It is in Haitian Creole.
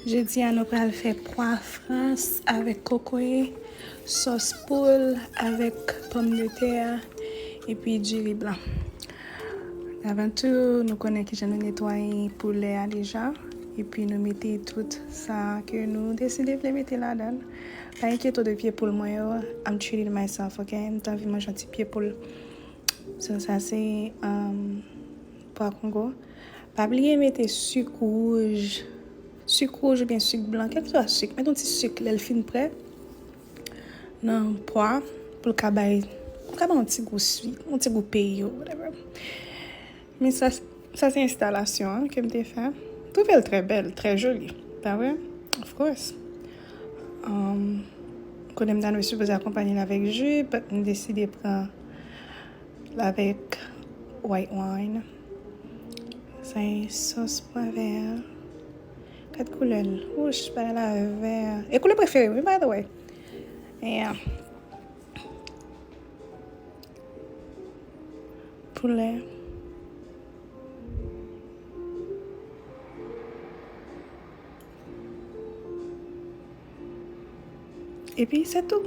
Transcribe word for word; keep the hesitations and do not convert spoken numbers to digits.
Jodi a, nou pral fè pwa frans avèk kokoye, sòs poul avèk pòmdetè, epi diri blan. Avan tou, nou konnen kijan nou netwaye poulè a deja, epi nou mete tout sa ke nou deside vle mete ladan. Pa enkyete w de pye poul mwen yo, I'm treating myself, ok? M t anvi manje yon ti pye poul. So, sa se, um, pwa Kongo. Pa bliye mete sik wouj. Sik wouj oubyen sik blan, kèlkeswa sik. Mete yon ti sik lè l fin prè nan pwa pou l ka bay, pou l ka bay yon ti gou sik, yon ti gou peyi, whatever. Men sa, sa se enstalasyon an ke m te fè. Twouve l trè bèl, trè joli. Pa vre? Of course. Um, konnen m ta dwe sipoze akonpaye l avèk ji, but m deside pran l avèk white wine. Sa e sòs pwa vè. Gad koulè l. Wouch, bagay la vè. E koulè prefere m, wi, by the way. Yeah. Poulè. Epi, se tou.